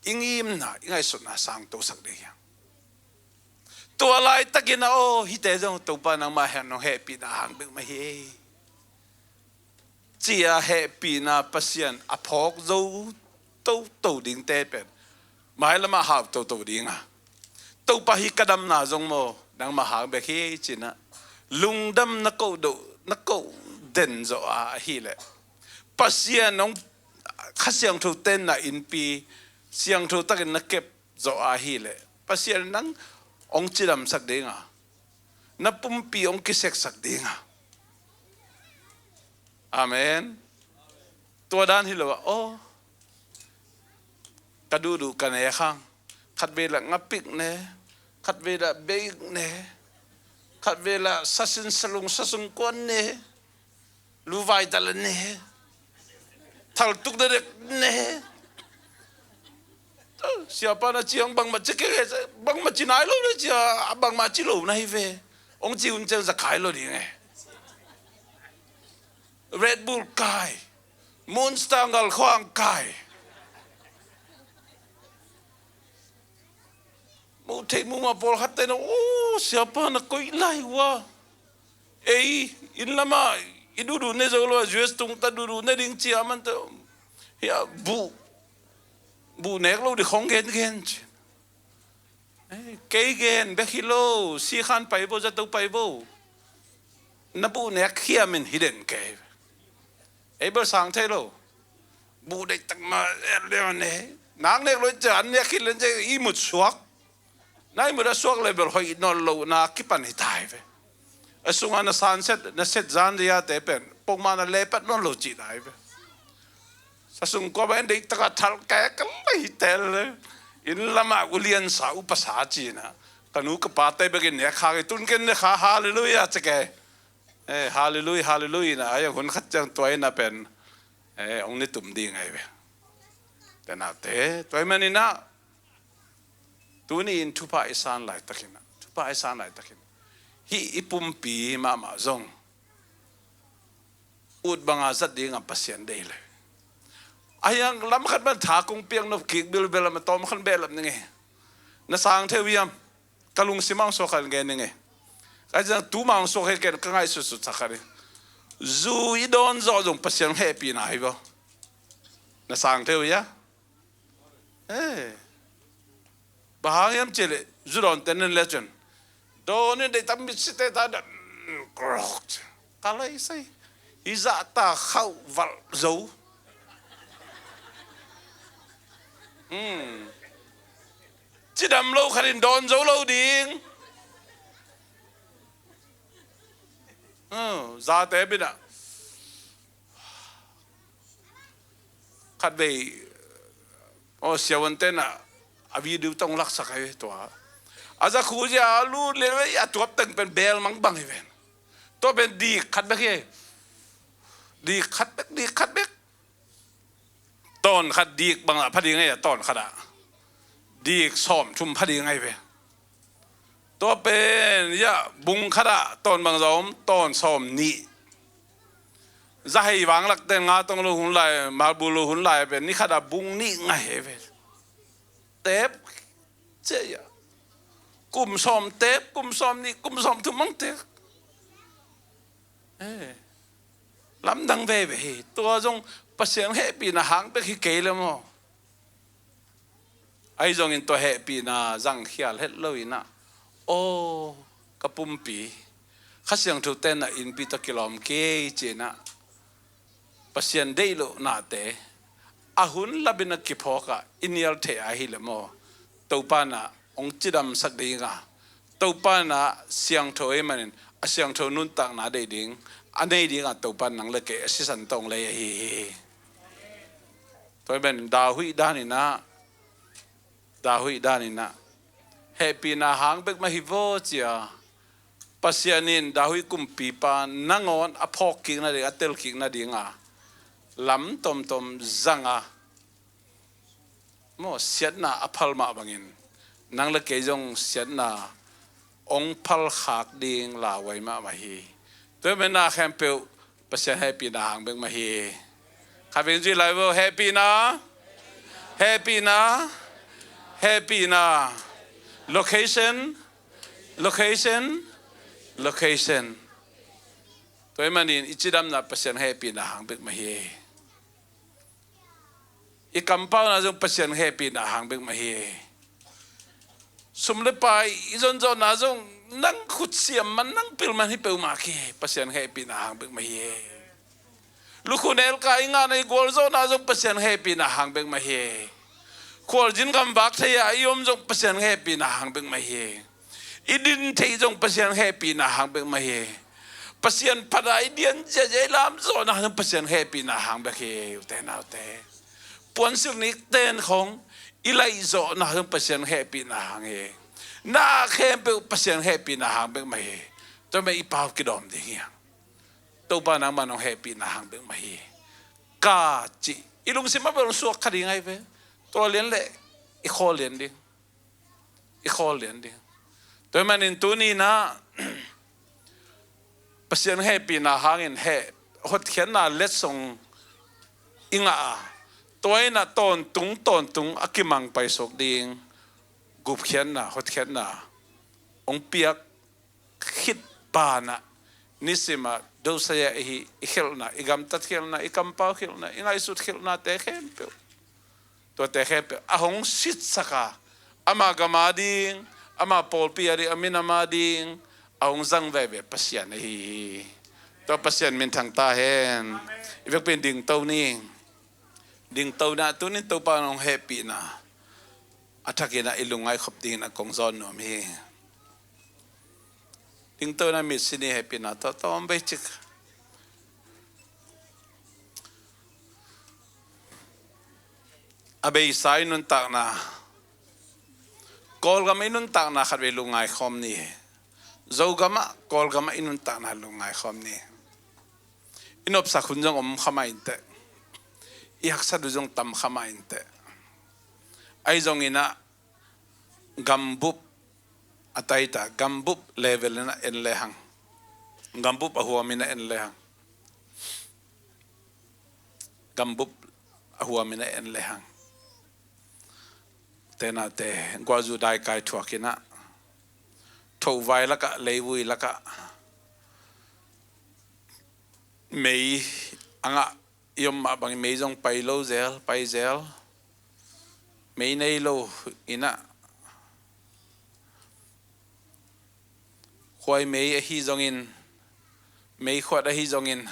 i ngimna, i ngaihsutna sangtosak ding hi hang. Tua laitakin ah, aw, hihte zong Topa nangmah hehpih, nong hehpihna hang bek mah hi, ci-a hehpihna Pasian a phawk zo toto dingte pen mailamah hau toto ding a, Topa, hih ka damna zong maw nangmah hang bek hi, ci-in ah lungdam na koh do, na koh den zawh a, ahih leh Pasian hong, Kha Siangtho tenna innpi siangtho takin na kep zawh ahih leh Pasian in nang hong cidamsak ding a, na pumpi hong kiseksak ding a. Amen. Tua dan hi lo ah, aw, ka duhduh ka nek hang, khatvei lah ngapik ne, khatvei lah beik ne, khatvei lah sasin salung sasung kuan ne, luvai tala ne, thaltuk dadek ne. Siapa na ciang bangmah ci kei, bangmah ci nai lo na cia, bangmah ci lo na hi ve. Hong ci hun ciang za kai lo ding e. Red Bull kai, Monster ngal khuang kai. Mu thei mu ma pawlkhat te na, oh, siapa na koih lai uh a. Ei, inn lamah i duhduh ne zo lo a, U S tung ta duhduh ne ding cia man te. Hia, buh, buh nek lo di khong gen gen ci. Ei, kei gen bek hi lo, sikhan pai bo, zato pai bo. Na buh nek hiam in hi den kei. Ei bel sang thei lo. Buh deih tak ma, eh, leh ne. Nak nek lo cia, an nek hi len cia, i mut suak. Na i mut a suak leh bel hoih nawn lo na kipan hi tai ve. A sungah na sunset, na set zan zia te pen pongmah na lepat nawn lo ci tai ve. Sa sung kua ba en deih taka thal ke ka lai tel le. Inn lamah ulian sa upasa cina. Ka nu ka pa te bekin ne kha ke tun ken ne kha, hallelujah ci ke. Eh, hallelujah, hallelujah na, ai hun khat ciang tua ina pen, eh, hong ni tum ding ai ve. Tena te, tua i maninah, tuni in thupha i san laitakin, thupha i san laitakin, hih i pumpi mahmah zong ut banga zat dingah Pasian deih le. Ahi hang lam khat man tha kong piak nop kik bilbel a ma tawm khan behlap ning e. Na sang theu hiam? Ka lungsim ang suak khan gen ning e. Ka ciang tu mang suak he ken ka ngaihsutsut sak khan e. Zu i dawn zawh zong Pasian hehpihna hi bo. Na sang theu hia? Eh. Bang hang hiam cih leh, zu dawn ten nen le cun. Dawn in deih tam mit site ta dan. Krok. Ka lei sei. Hi zah ta khauh valh zo. Hmm. Cidam lo khat in dawn zo lo ding. Oh, zate binah. Khatvei, aw, siavuante na a video tong laksak ahi tua. A zakhu zia a lut le a tuap teng pen bel mangbang hi ven. Tua pen dik khat bek hi. Dik khat bek, dik khat bek. Tawn khat dik bangah pha ding ahi a, tawn khatah. Dik sawm thum pha ding ahi ve. Tua pen, ya, bung khatah tawn bangzah om, tawn sawm nih. Zahei vanglak ten nga tong lo hun lai, malbu lo hun lai pen, ni khatah bung nih ngai he ve. Tep, cia ya. Kum sawm tep, kum sawm nih, kum sawm thum mang tep. Eh. Lamdang veve hi. Tua zong Pasian hehpihna hang bek hi kei le maw? Ahi zongin tua hehpihna zangkhial het lo inah, aw, ka pumpi, Kha Siangtho tenna innpi tawh kilawm kei cinah, Pasian deih loh nate a hun lapin a kiphawkah i nial thei ahi le maw? Topa na hong cidamsak dinga, Topa na siangtho ahih manin a siangtho nuntakna deih ding a nei dinga Topa nang le kei a sisan tawng lei ahi hi. Tua ahih manin David daninah, David daninah hehpihna hang bek mah hi vaw cia. Pasian in David kumpipa nangawn a phawkkik nading, a telkik nadinga lam tomtom zanga, maw, siatna a phal mah bangin nang le kei zong siatna hong phalkhak ding lauhuai mahmah hi. Tua ahih manin na khempeuh Pasian hehpihna hang bek mah hi. Khatvei zui lai vo, hehpihna, hehpihna, hehpihna. Location, location, location. Tua ahih manin i cidamna Pasian hehpihna hang bek mah hi. I kampauna zong Pasian hehpihna hang bek mah hi. Sum le pai i zonzawhna zong nang khutsiam man, nang pil man hi peuhmah khi, Pasian hehpihna hang bek mah hi. Lukhu nelka i ngahna i gualzawhna zong Pasian hehpihna hang bek mah hi. Khualzin gamvak thei-a i om zong Pasian hehpihna hang bek mah hi. I din theih zong Pasian hehpihna hang bek mah hi. Pasian phat-a i dian ziazia i lamzawhna zong Pasian hehpihna hang bek hi, ute naute. Puansilh nikten khong i laihzawhna zong Pasian hehpihna hang hi. Na khempeuh Pasian hehpihna hang bek mah hi. Tua mah i pau kidawm ding hi hang. Topa nangmah nong hehpihna hang bek mah hi. Ka cih i lungsim ah bel hong suak kha ding ahi ve. Tua lian leh i khawl lian ding. I khawl lian ding. Tua ahih manin tuni in ah Pasian hehpihna hangin heh, hotkhiatna letsong i ngah a, tua in ah tawntung tawntung a kimang paisuak ding gupkhiatna, hotkhiatna hong piak khit banah, nisim ah dosai-a i hi, i khelhna, i gamtat khelhna, i kampau khelhna, i ngaihsut khelhnate khempeuh, tuate khempeuh a hong sitsak a, ama gam ading, ama pawlpi ading, a minam ading a hong zang veve Pasian ahi hi. Tua Pasian minthang ta hen. I vekpi in dingto ni. Dingto in ah tuni in Topa in hong hehpihna a thak in ah i lungngaih khop dingin ah kong zawn nuam hi. Dingto in ah mitsi ni, hehpihna tawh tawm bei cik. A beisa i nuntakna, Kawlgam i nuntakna khatvei lungngaih khawm ni. Zogam ah, Kawlgam ah i nuntakna lungngaih khawm ni. I nopsak hun zong om kha mah inteh. I haksat uh zong tam kha mah inteh. Ahi zongin ah gambup a taita, gambup level in ah en lehang, gambup a huam in ah en lehang, gambup a huam in ah en lehang, tenate guahzu daikai thuak in ah, thovai lakah, leivui lakah mei a ngah i om mah bangin mei zong pai lo zel, pai zel. Mei nei lo in ah, khuai mei ahi zongin, meikhuat ahi zongin,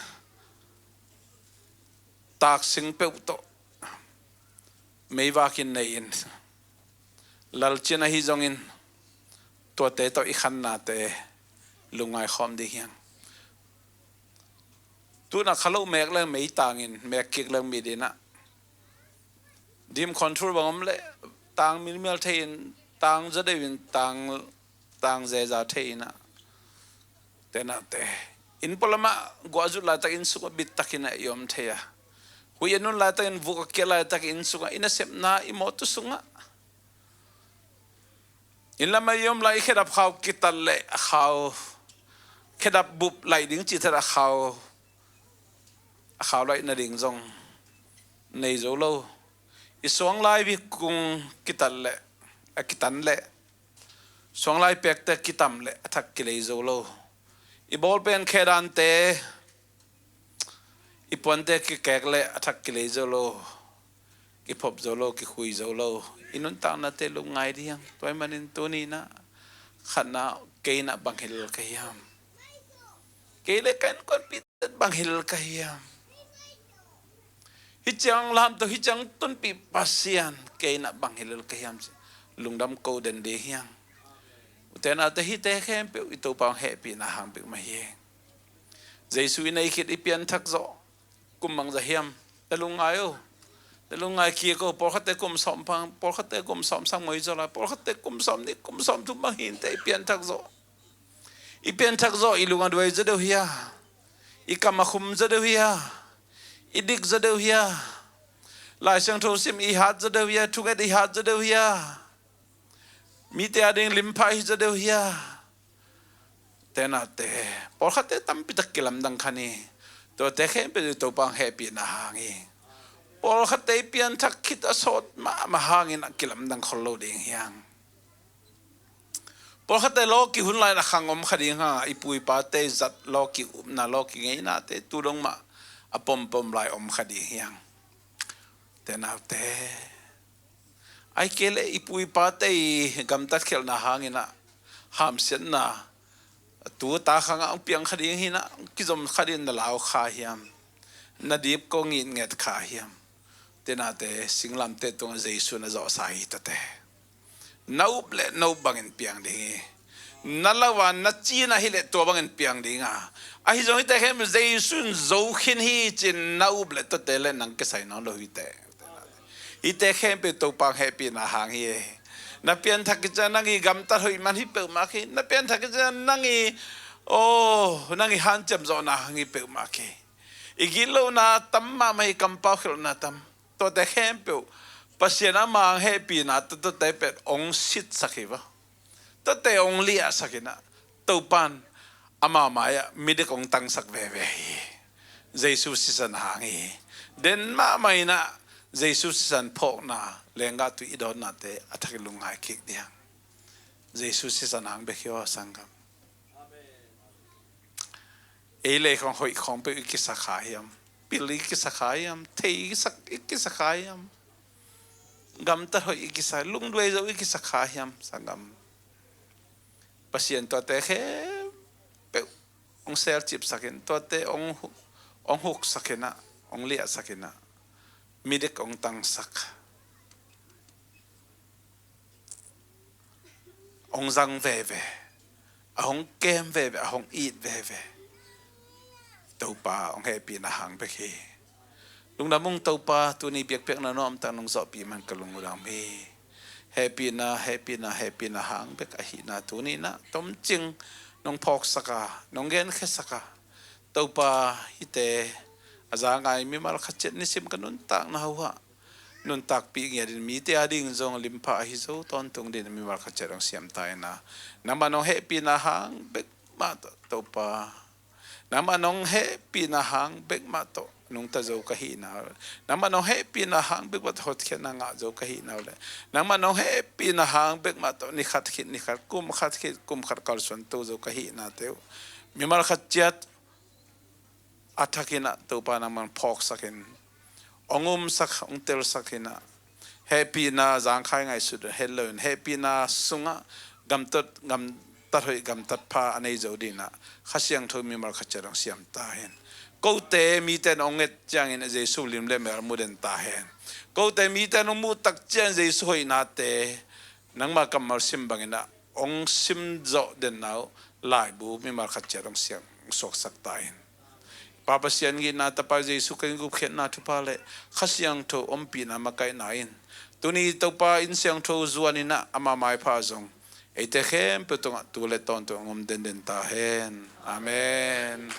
taksing peuh tawh meivak in nei in, lalcian ahi zongin, tuate tawh i khannate lungngaih khawm ding hi hang. Tu in ah kha lo mek leng meitang in, mek kik leng mit in ah, dim control bang om leh tang milmial thei in, tang za deuh in, tang, tang zeza thei in ah, tenate, inn pualam ah guahzut laitak inn sungah bit tak in ah i om thei a, huih a nun laitak in, vuk a kiat laitak inn sungah, i nasepna, i mawhtu sungah, inn lam ah i om lai, i khedap khau kitat leh a khau, khedap bup laih ding cih teh a khau, a khau laih nading zong nei zo lo. I suanglai vikung kitat leh, a kitan leh, suanglai pekte kitam leh a thak kilei zo lo. I bawlpen khedante, i puante kikek leh a thak kilei zo lo, kiphop zo lo, kikhui zo lo. I nuntaknate lungngai ding hi hang. Tua ahih manin tuni in ah, khatna, kei in ah bang hi lel ka hiam? Kei leh ka innkuanpihte bang hi lel ka hiam? Hih ciang lamto, hih ciang tunpih Pasian, kei in ah bang hi lel ka hiam ci, lungdam ko den ding hi hang. Ute naute, hihte khempeuh i Topa hong hehpihna hang bek mah hi. Jesu i nei khit i pianthak zawh kum bangzah hiam? Na lungngai o. Na lungngai kik o. Pawlkhatte kum sawm pang, pawlkhatte kum sawm sang mawh i zaw lai, pawlkhatte kum sawm nih, kum sawm thum bang hi inteh i pianthak zawh. I pianthak zawh, i lung a duai zaw deuh hia? I kam a khum zaw deuh hia? I dik zaw deuh hia? Lai Siangtho sim i hat zaw deuh hia? Thunget i hat zaw deuh hia? Mite ading limpha i hi zaw deuh hia? Tenate, pawlkhatte tampi tak kilamdang kha ni. Tuate khempeuh Topa hong hehpihna hang hi. Pawlkhatte i pianthak khit a sawt mahmah hangin a kilamdang khol lo ding hi hang. Pawlkhatte lawki hun lai-in a khang om kha ding hang a, i pu i pate i zat lawki upna, lawki ngeinate tu dong mah a pompom lai om kha ding hi hang. Te naute, ahih kei leh i pu i pate i gamtat khialhna hangin ah hamsiatna tu ta khang ah hong piang kha ding hi-in ah, hong kizom kha ding na lau kha hiam? Na dip kong it nget kha hiam? Tenate singlamteh tungah Jesu na zawhsa hi tawte. Na up le na up bangin piang ding hi. Na lo a na cina hi le tua bangin piang ding a. Ahi zong hite khem Jesu in zo khin hi cin na up le tawte le nang kisai nawn lo hite. Hite khempeuh Topa hong hehpihna hang hi e. Na pianthak i ciang nang i gamtat hoih man hi peuhmah khi. Na pianthak i ciang nang i, oh, nang i hanciam zawhna hang hi peuhmah khi. I gitlohna tam mahmah hi, kampau khialhna tam. Tuate khempeuh Pasian ama hong hehpihna tuate pet hong sitsak hi va. Tuate hong liahsak inah Topan ama mai-ah midik hong tangsak veve hi. Jesu sisan hang hi. Den mahmah inah Jesu sisan phawkna lenggah tui i dawnnate a thak i lungngai kik diang. Jesu sisan hang bek hi aw sanggam. Ei lei khawng hoih khawng peuh i kisa kha hiam? Pil i kisa kha hiam? Thei i kisa, i kisa kha hiam? Gamtat hoih i kisa, lungduai zo i kisa kha hiam sanggam? Pasian tuate khempeuh hong selcipsak in, tuate hong hu-, hong huksak inah, hong liahsak inah, midik hong tangsak, hong zang veve, a hong kem veve, a hong it veve. Topa hong hehpihna hang bek hi. Lungdam ung Topa, tuni biakpiakna nuamtak nong zawhpih man ka lungdam hi. Hehpihna, hehpihna, hehpihna hang bek ahihna tuni inah tomcing nong phawksak a, nong genkhiasak a. Topa, hite a za ngai mimal khat ciat nisim ka nuntakna uh ah nuntakpih ngiat in mite a ding zong limpha ahi zo tawntung dingin mimal khat ciat hong siam ta inah. Nangmah nong hehpihna hang bek mah tawh Topa, nangmah nong hehpihna hang bek mah tawh nungta zo ka hihna uh le, nangmah nong hehpihna hang bek mah tawh hotkhiatna ngah zo ka hihna uh le, nangmah nong hehpihna hang bek mah tawh ni khat khit ni khat, kum khat khit kum khat kalsuanto zo ka hihnate uh mimal khat ciat a thak inah Topa nangmah phawksak in, hong umsak, hong telsak inah, hehpihna zangkhai ngaihsut het lo in, hehpihna sungah gamtat, gamtat hoih, gamtat pha a nei zo ding inah Kha Siangtho mimal khat ciat hong siam ta hen. Kote mite in hong et ciangin Jesu lim le mel mu den ta hen. Kote mite in hong muh tak ciang Jesu hoihnate nangmah kammal sim bang inah hong sim zawh denna uh laibu mimal khat ciat hong siang, hong suaksak ta hen. Pa Pasian gitna, Tapa Jesu Khrih gupkhiatna thupha le Kha Siangtho ompihna makaihna in tuni Topa inn siangtho zuan inah ama maipha zong eite khempeuh tungah tu le tawntung hong om denden ta hen. Amen.